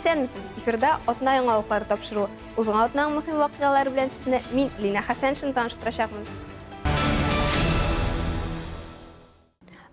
Исәнмесез! Эфирда атна яңалыклары тапшыруы. Узган атнаның мөһим вакыйгалары белән сезне мин, Лина Хәсәншин таныштырачакмын.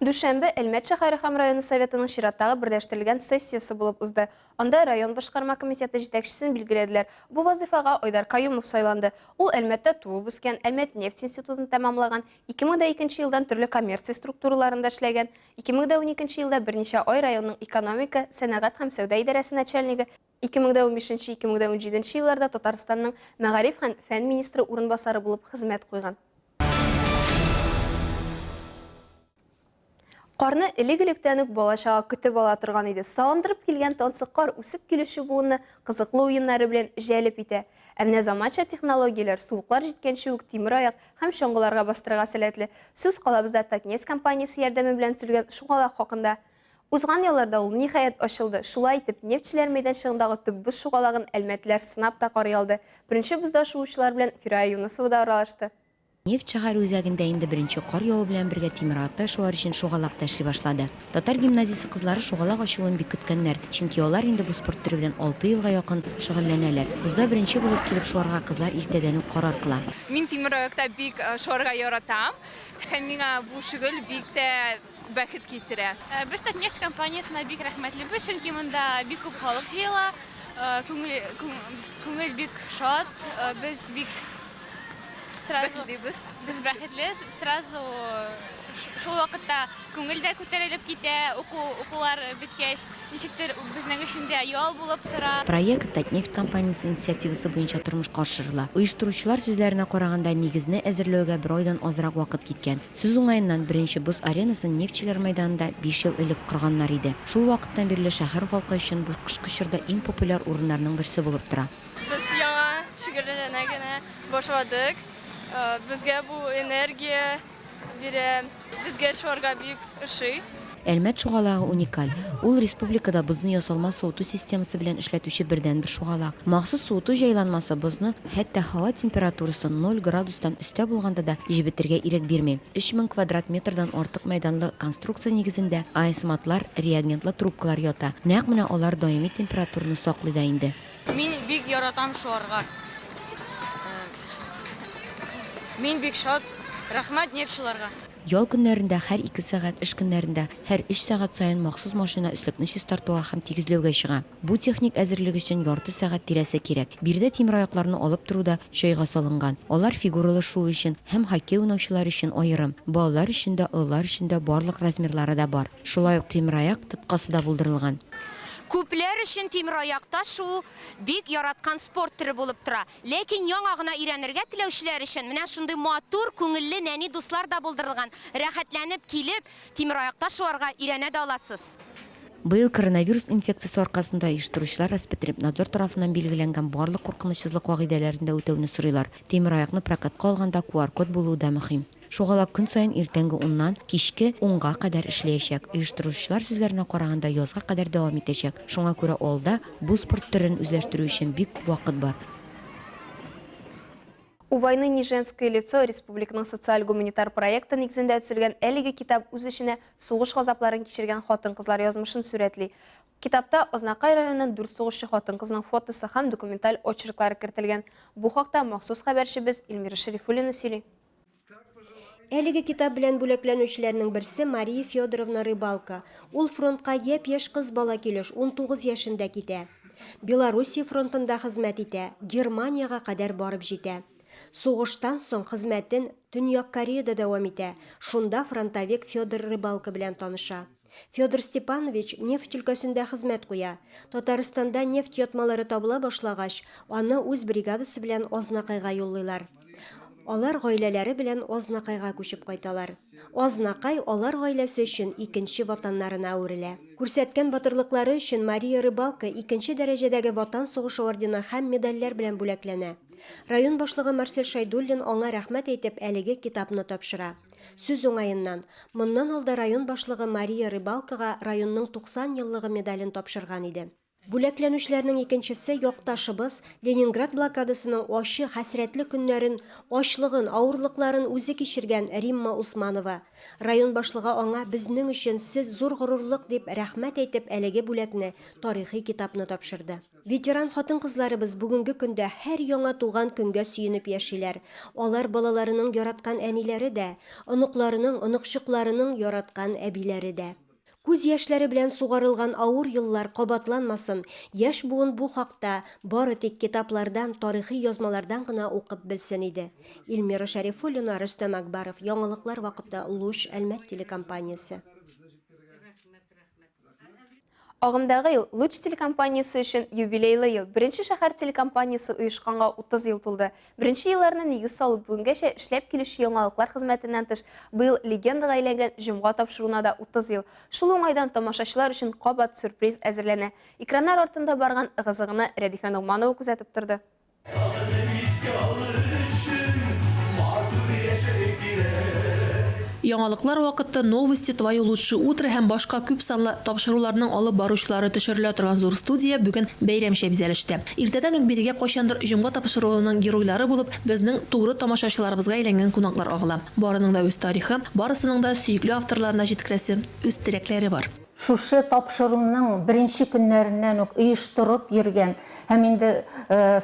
Дүшәмбе Әлмәт шәһәре һәм районы Советының чираттагы берләштерелгән сессиясе булып узды. Анда район башкарма комитеты җитәкчесен билгеләделәр. Бу вазыйфага Айдар Каюмов сайланды. Ул Әлмәттә туып үскән, Әлмәт нефть институтын тәмамлаган, 2002 елдан төрле коммерция структураларында эшләгән, 2012 елда берничә ай районның экономика, сәнәгать һәм сәүдә идарәсе начальнигы, 2015-2017 елларда Татарстанның мәгариф һәм фән министры урынбасары булып хезмәт куйган. Карны элек-электән үк бала-чага көтеп ала торган иде. Сагындырып килгән тансык кар үсеп килүче буынны кызыклы уеннары белән җәлеп итә. Ә менә заманча технологияләр суыклар җиткәнче үк тимер аяк һәм чаңгыларга бастырырга сәләтле. Сүз калабызда Татнефть компаниясе ярдәме белән төзелгән шугалак хакында. Узган ялларда ул, ниһаять, ачылды. Шулай итеп, нефтьчеләр мәйданчыгындагы төп боз шугалагын әлмәтлеләр сынап та карый алды. Беренче бозда шуучылар белән Фирая Юнысова да аралашты. Нефть шәһәре үзәгендә инде беренче кар яву белән бергә тимер атта шуар өчен шугалак та эшли башлады. Татар гимназиясе кызлары шугалак ачылуын бик көткәннәр, чөнки алар инде бу спорт төре белән алты елга якын шөгыльләнәләр. Бозда беренче булып килеп шуарга кызлар иртәдән үк карар кыла. Мин тимер аякта бик шуарга яратам һәм миңа бу шөгыль бик тә бәхет китерә. Без Татнефть компаниясенә бик рәхмәтлебез, чөнки монда бик күп халык җыела, күңел, күңел бик шат, без бик сразу Бәхетлебез. Без бәхетле, сразу шул вакытта күңел дә күтәрелеп китә, уку, укулар беткәч, ничектер безнең өчен дә ял булып тора. Проект Татнефть компаниясе инициативасы буенча тормышка ашырыла. Оештыручылар сүзләренә караганда, нигезне әзерләүгә бер айдан азрак вакыт киткән. Сүз уңаеннан, беренче боз аренасын Нефтьчеләр мәйданында биш ел элек корганнар иде. Шул вакыттан бирле шәһәр халкы өчен бу кышкы чорда иң популяр урыннарның берсе булып тора. Без яңа шөгыльләнә генә башладык. Безгә бу энергия бирә. Безгә шуарга бик ошый. Әлмәт шугалагы уникаль. Ул, республикада бозны ясалма суыту системасы белән эшләтүче бердәнбер шугалак. Махсус суыту җайланмасы бозны хәтта һава температурасы ноль градустан өстә булганда да җебетергә ирек бирми. 3000 квадрат метрдан артык мәйданлы конструкция нигезендә АСМАТлар, реагентлы трубкалар ята. Нәкъ менә алар даими температураны саклый да инде. Мин бик яратам шуарга. Мин бик шат. Рәхмәт нефтьчыларга. Ял көннәрендә һәр ике сәгать, эш көннәрендә һәр өч сәгать саен махсус машина өслекне чистартуга һәм тигезләүгә чыга. Бу техник әзерлек өчен ярты сәгать тирәсе кирәк. Биредә тимераякларны алып тору да җайга салынган. Алар фигуралы шуу өчен һәм хоккей уйнаучылар өчен аерым. Балалар өчен дә, олылар өчен дә барлык размерлары да бар. Шулай ук тимераяк тоткасы да булдырылган. Күпләр өчен тимераякта шуу бик яраткан спорт төре булып тора. Ләкин яңа гына өйрәнергә теләүчеләр өчен менә шундый матур, күңелле нәни дуслар да булдырылган. Рәхәтләнеп килеп, тимераякта шуарга өйрәнә дә аласыз. Быел коронавирус инфекциясе аркасында оештыручылар Роспотребнадзор тарафыннан билгеләнгән барлык куркынычсызлык кагыйдәләрен дә үтәүне сорыйлар. Тимераякны прокатка алганда QR-код булуы да мөһим. Шугалак көн саен иртәнге уннан кичке унга кадәр эшләячәк. Оештыручылар сүзләренә караганда, язга кадәр дәвам итәчәк. Шуңа күрә алда бу спорт төрен үзләштерү өчен бик күп вакыт бар. У войны не женское лицо республиканың социаль-гуманитар проекты нигезендә төзелгән әлеге китап үз эченә сугыш газапларын кичергән хатын-кызлар язмышын сурәтли. Китапта Азнакай районыннан дүрт сугышчы хатын-кызның фотосы һәм документаль очерклары кертелгән. Бу хакта махсус хәбәрчебез Эльмира Шәрифуллина сөйли. Әлеге китап белән бүләкләнүчеләрнең берсе Мария Федоровна Рыбалко. Ул фронтка япь-яшь кыз бала килеш, 19 яшендә китә. Белоруссия фронтында хезмәт итә, Германиягә кадәр барып җитә. Сугыштан соң хезмәтен Төньяк Кореяда дәвам итә, шунда фронтовик Федор Рыбалко белән таныша. Федор Степанович нефть өлкәсендә хезмәт куя. Татарстанда нефть ятмалары табыла башлагач, аны үз бригадасы белән Азнакайга юллыйлар. Алар гаиләләре белән Азнакайга күчеп кайталар. Азнакай алар гаиләсе өчен икенче ватаннарына әверелә. Күрсәткән батырлыклары өчен Мария Рыбалко икенче дәрәҗәдәге Ватан сугышы ордены һәм медальләр белән бүләкләнә. Район башлыгы Марсель Шәйдуллин аңа рәхмәт әйтеп әлеге китапны тапшыра. Сүз уңаеннан, моннан алда район башлыгы Мария Рыбалкога районның 90 еллыгы медален тапшырган иде. Бүләкләнүчеләрнең икенчесе, якташыбыз, Ленинград блокадасының ачы, хәсрәтле көннәрен, ачлыгын, авырлыкларын үзе кичергән Римма Усманова. Район башлыгы аңа Безнең өчен сез зур горурлык дип рәхмәт әйтеп әлеге бүләкне, тарихи китапны тапшырды. Ветеран хатын-кызларыбыз бүгенге көндә һәр яңа туган көнгә сөенеп яшиләр. Алар балаларының яраткан әниләре дә, оныкларының, оныкчыкларының яраткан әбиләре дә. Күз яшьләре белән сугарылган авыр еллар кабатланмасын, яшь буын бу хакта бары тик китаплардан, тарихи язмалардан гына укып белсен иде. Эльмира Шәрифуллина, Рөстәм Әкбаров, Яңалыклар вакыты, Луч, Әлмәт телекомпаниясе. Агымдагы ел Луч телекомпаниясе өчен юбилейлы ел. Беренче шәһәр телекомпаниясе оешканга 30 ел тулды. Беренче елларны нигез салып, бүгенгәчә эшләп килүче яңалыклар хезмәтеннән тыш, быел легендага әйләнгән Җомга тапшыруына да 30 ел. Шул уңайдан тамашачылар өчен кабат сюрприз әзерләнә. Экраннар артында барган ыгы-зыгыны Рәдифә Ногманова күзәтеп торды. Яңалыклар вакыты, Новости, Твое лучшее утро һәм башка күп санлы тапшыруларның алып баручылары төшерелә торган зур студия бүген бәйрәмчә бизәлештә. Иртәдән үк бирегә кайчандыр Җомга тапшыруының геройлары булып, безнең туры тамашачыларыбызга әйләнгән кунаклар агыла. Барының да үз тарихы, барысының да сөекле авторларына җиткерәсе үз теләкләре бар. Шушы тапшыруның беренче көннәреннән үк оештырып йөргән һәм инде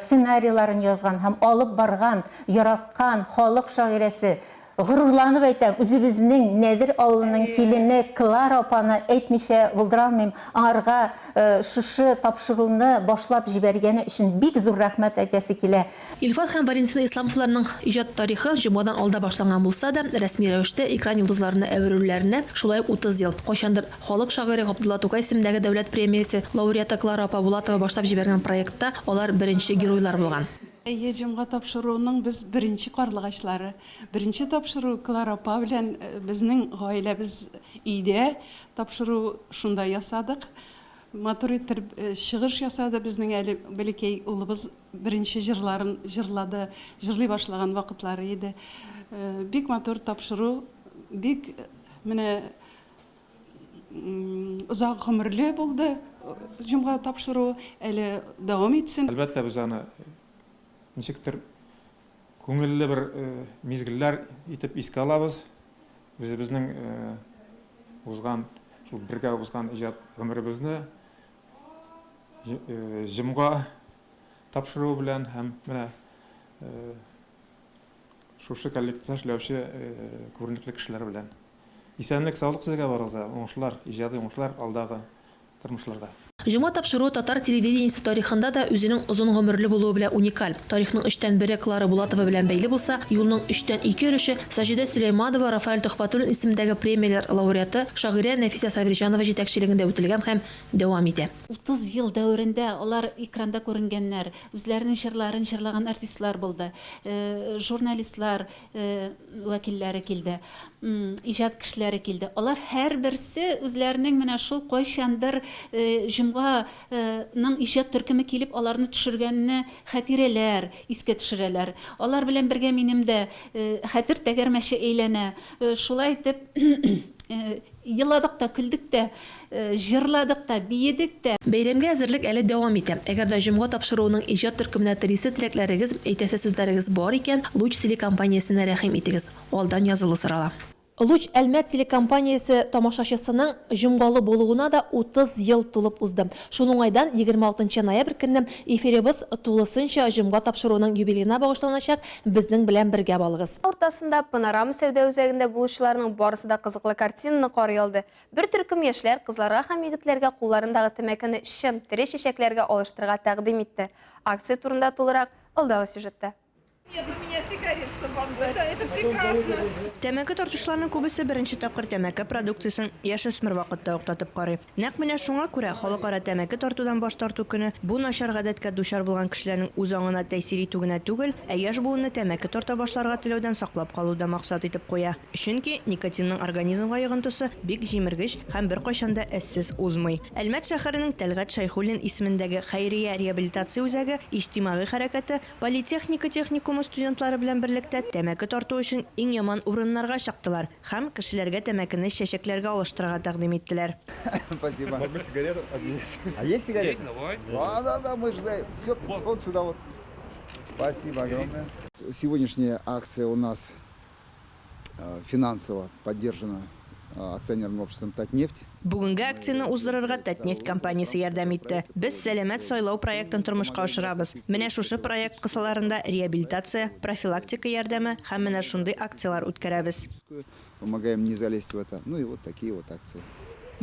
сценарийларын язган һәм алып барган, яраткан халык шагыйрәсе, горурланып әйтәм, үзебезнең Нәдер авылының килене Клара апаны әйтмичә булдыра алмыйм. Аңарга шушы тапшыруны башлап җибәргәне өчен бик зур рәхмәт әйтәсе килә. Илфат һәм Валентина Исламовларның иҗат тарихы җомгадан алда башланган булса да, рәсми рәвештә экран йолдызларына әверелүләренә шулай ук 30 ел. Кайчандыр халык шагыйре Габдулла Тукай исемендәге дәүләт премиясе лауреаты Клара апа Булатова башлап җибәргән проектта алар беренче геройлар булган. Әйе, җомга тапшыруының без беренче карлыгачлары. Беренче тапшыру Клара апа белән безнең гаиләбез өйдә тапшыру шунда ясадык. Матур иттереп чыгыш ясады безнең әле бәләкәй улыбыз. Беренче җырларын җырлады, җырлый башлаган вакытлары иде. Бик матур тапшыру, бик менә озак гомерле булды җомга тапшыруы, әле дәвам итсен. Әлбәттә, без аны ничектер күңелле бер мизгелләр итеп искә алабыз. Үзебезнең узган, шул бергә узган иҗат гомеребезне Җомга тапшыруы белән һәм менә шушы коллективта эшләүче күренекле кешеләр белән. Исәнлек, саулык сезгә барыгызга, уңышлар, иҗади уңышлар алдагы тормышларда. Җомга тапшыруы татар телевидениесе тарихында да үзенең озын гомерле булуы белән уникаль. Тарихның өчтән бере Клара Булатова белән бәйле булса, юлның өчтән ике өлеше Саҗидә Сөләйманова, Рафаэль Төхвәтуллин исемендәге премияләр лауреаты, шагыйрә Нәфисә Сабирҗанова җитәкчелегендә үтелгән һәм дәвам итә. 30 ел дәверендә алар экранда күренгәннәр, үзләренең җырларын җырлаган артистлар булды, журналистлар вәкилләре килде, иҗат кешеләре килде. Алар һәрберсе үзләренең менә шул кайчандыр Җомга ның иҗат төркеме килеп аларны төшергәнне хатирәләр искә төшерәләр. Алар белән бергә минем дә хәтер тәгәрмәче әйләнә. Шулай итеп, еладык та, көлдек тә, җырладык та, биедек тә. Бәйрәмгә әзерлек әле дәвам итә. Әгәр дә Җомга тапшыруының иҗат төркеменә телисе теләкләрегез, әйтәсе сүзләрегез бар икән, Луч телекомпаниясенә рәхим итегез. Алдан язылу сорала. Луч Әлмәт телекомпаниясе тамашачысының җомгалы булуына да 30 ел тулып узды. Шул уңайдан 26 нчы ноябрь көнне эфирыбыз тулысынча җомга тапшыруының юбилеена багышланачак, безнең белән бергә балыгыз. Уртасында Панорама сәүдә үзәгендә булучыларның барысы да кызыклы картинаны карый алды. Бер төркем яшьләр кызларга һәм егетләргә кулларындагы тәмәкене чын, тере чәчәкләргә алыштырырга тәкъдим итте. Акция турында тулырак алдагы сюжетта. Тәмәке тартучыларның күбесе беренче тапкыр тәмәке продукциясен яшүсмер вакытта ук татып карый. Нәкъ менә шуңа күрә Халыкара тәмәке тартудан баш тарту көне бу начар гадәткә дучар булган кешеләрнең үз аңына тәэсир итү генә түгел, ә яшь буынны тәмәке тарта башларга теләүдән саклап калу да максат итеп куя. Чөнки никотинның организмга йогынтысы бик җимергеч һәм беркайчан да эзсез узмый. Әлмәт шәһәренең Тәлгать Шәйхуллин исемендәге хәйрия реабилитация үзәге иҗтимагый хәрәкәте Политехника техникумы студентлары дуслары белән берлектә тәмәке тарту өчен иң яман урыннарга чыктылар һәм кешеләргә тәмәкене чәчәкләргә алыштырырга тәкъдим иттеләр. Спасибо. Могу сигарету обменять. А есть сигареты? Есть, давай. Да, да, да, мы же Все, вот сюда вот. Спасибо огромное. Сегодняшняя акция у нас э, финансово поддержана э, акционерным обществом «Татнефть». Бүгенге акцияне уздырырга Татнефть компаниясе ярдәм итте. Без Сәламәт сайлау проектын тормышка ашырабыз. Менә шушы проект кысаларында реабилитация, профилактика ярдәме һәм менә шундый акцияләр үткәрәбез. Помогаем не залезть в это. Ну и вот такие вот акции.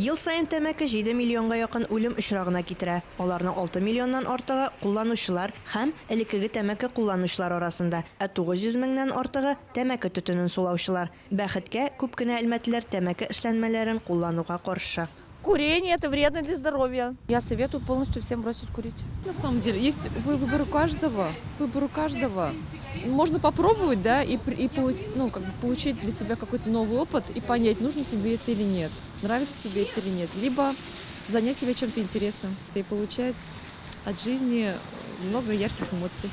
Ел саен тәмәке җиде миллионга якын үлем очрагына китерә. Аларның алты миллионнан артыгы, кулланучылар һәм элеккеге тәмәке кулланучылар арасында, ә 900 меңнән артыгы, тәмәке төтенен сулаучылар. Бәхеткә, күп кенә әлмәтлеләр тәмәке эшләнмәләрен куллануга каршы. Курение это вредно для здоровья. Я советую полностью всем бросить курить. На самом деле, есть выбор у каждого, выбор у каждого. Можно попробовать, да, и, и ну, как бы получить для себя какой-то новый опыт и понять, нужно тебе это или нет, нравится тебе это или нет. Либо занять себя чем-то интересным и получать от жизни много ярких эмоций.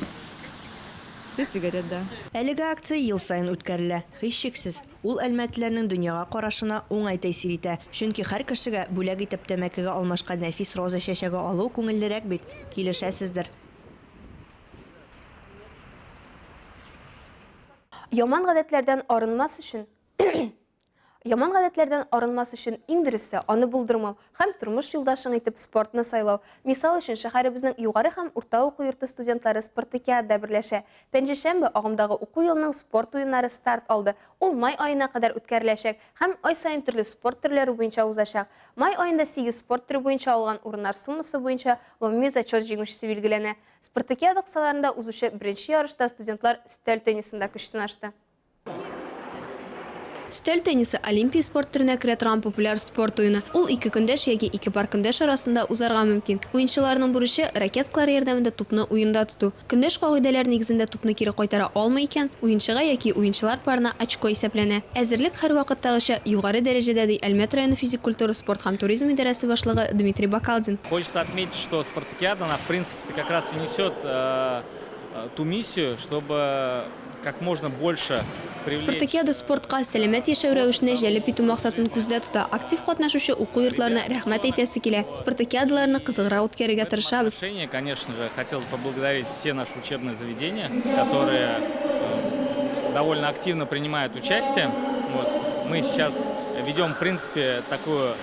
Ты сигарет, да. Әлеге акция ел саен үткәрелә. Һичшиксез, ул әлмәтлеләрнең дөньяга карашына уңай тәэсир итә. Чөнки һәр кешегә бүләк итеп тәмәкегә алмашка нәфис роза чәчәге алу күңеллерәк бит, килешәсездер. Яман гадәтләрдән арынмас өчен Яман гадәтләрдән арынмас өчен иң дөресе, аны булдырмау һәм тормыш юлдашың итеп спортны сайлау. Мисал өчен, шәһәребезнең югары һәм урта уку йорты студентлары спартакиадада берләшә. Пәнҗешәмбе агымдагы уку елының спорт уеннары старт алды. Ул май аена кадәр үткәреләчәк һәм ай саен төрле спорт төрләре буенча узачак. Май аенда сигез спорт төре буенча алган урыннар суммасы буенча гомуми зачет җиңүчесе билгеләнә. Спартакиада кысаларында узучы беренче ярышта студентлар өстәл теннисында көч сынашты. Өстәл теннисы, Олимпия спорт төренә керә торган популяр спорт уены. Ул ике көндәш яки ике пар көндәш арасында узарга мөмкин. Уенчыларның бурычы, ракеткалар ярдәмендә тупны уенда тоту. Көндәш кагыйдәләр нигезендә тупны кире кайтара алмый икән, уенчыга яки уенчылар парына очко исәпләнә. Әзерлек һәрвакыттагыча югары дәрәҗәдә, ди Әлмәт районы физик культура, спорт һәм туризм идарәсе башлыгы Дмитрий Бакалдин. Хочется отметить, что спартакиада, она в принципе как раз и несет э, ту миссию, чтобы как можно больше привлечь... Спартакиада спортка, сәламәт яшәү рәвешенә җәлеп итү максатын күздә тота. Актив катнашучы уку йортларына рәхмәт әйтәсе килә. Спартакиадаларны кызыграк үткәрергә тырышабыз. Конечно же, хотелось поблагодарить все наши учебные заведения, которые э, довольно активно принимают участие. Вот. Мы сейчас ведем, в принципе, такую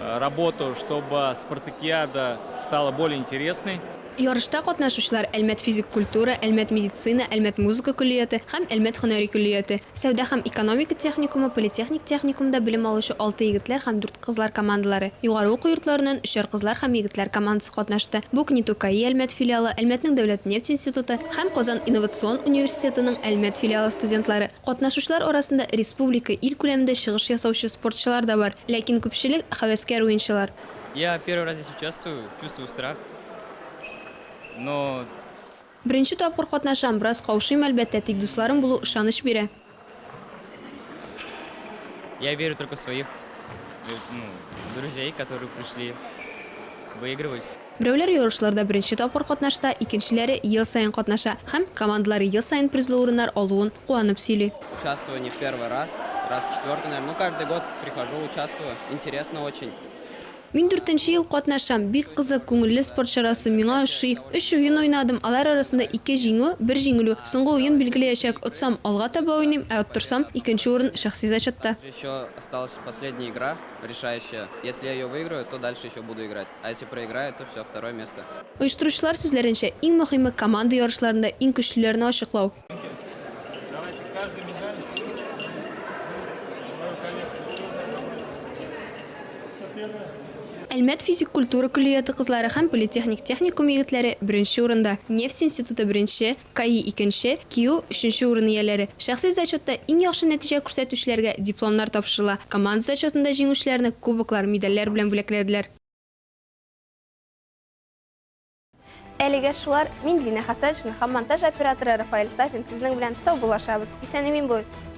э, работу, чтобы спартакиада стала более интересной. Ярышта катнашучылар, Әлмәт физик культура, Әлмәт медицина, Әлмәт музыка көллияте һәм Әлмәт һөнәри көллияте. Сәүдә һәм экономика техникумы, политехник техникумында белем алучы алты егетләр һәм дүрт кызлар командалары. Югары уку йортларыннан өчәр кызлар һәм егетләр командасы катнашты. Бу КНИТУ-КАИ Әлмәт филиалы, Әлмәтнең дәүләт нефть институты һәм Казан инновацион университетының Әлмәт филиалы студентлары. Катнашучылар арасында республика, ил күләмендә чыгыш ясаучы спортчылар да бар. Ләкин күпчелек, һәвәскәр уенчылар. Я первый раз здесь участвую, чувствую страх, но... Беренче тапкыр катнашам, бераз каушыйм, әлбәттә, тик дусларым булу ышаныч бирә. Я верю только в своих ну, друзей, которые пришли выигрывать. Берәүләр ярышларда беренче тапкыр катнашса, икенчеләре ел саен катнаша һәм командалары ел саен призлы урыннар алуын куанып сөйли. Участвую не в первый раз, раз четвертый, наверное. Ну, каждый год прихожу, участвую. Интересно очень. Мин дүртенче ел катнашам. Бик кызык, күңелле спорт чарасы, миңа ошый. Өч уен уйнадым, алар арасында ике җиңү, бер җиңелү. Соңгы уен билгеләячәк, отсам, алга таба уйныйм, ә оттырсам, икенче урын шәхси зачетта. Еще осталась последняя игра, решающая. Если я ее выиграю, то дальше еще буду играть. А если проиграю, то все, второе место. Оештыручылар сүзләренчә, иң мөһиме, команда ярышларында иң көчлеләрне ачыклау. Әлмәт физик культура көллияте кызлары һәм политехник техникум егетләре беренче урында, нефть институты беренче, КАИ икенче, КИУ өченче урын ияләре. Шәхси зачетта иң яхшы нәтиҗә күрсәтүчеләргә дипломнар тапшырыла, команда зачетында җиңүчеләрне кубоклар, медальләр белән бүләкләделәр. Әлегә шулар. Мин Лина Хәсәншина һәм монтаж операторы Рафаэль Сафин сезнең белән саубуллашабыз. Исән-имин булыйк!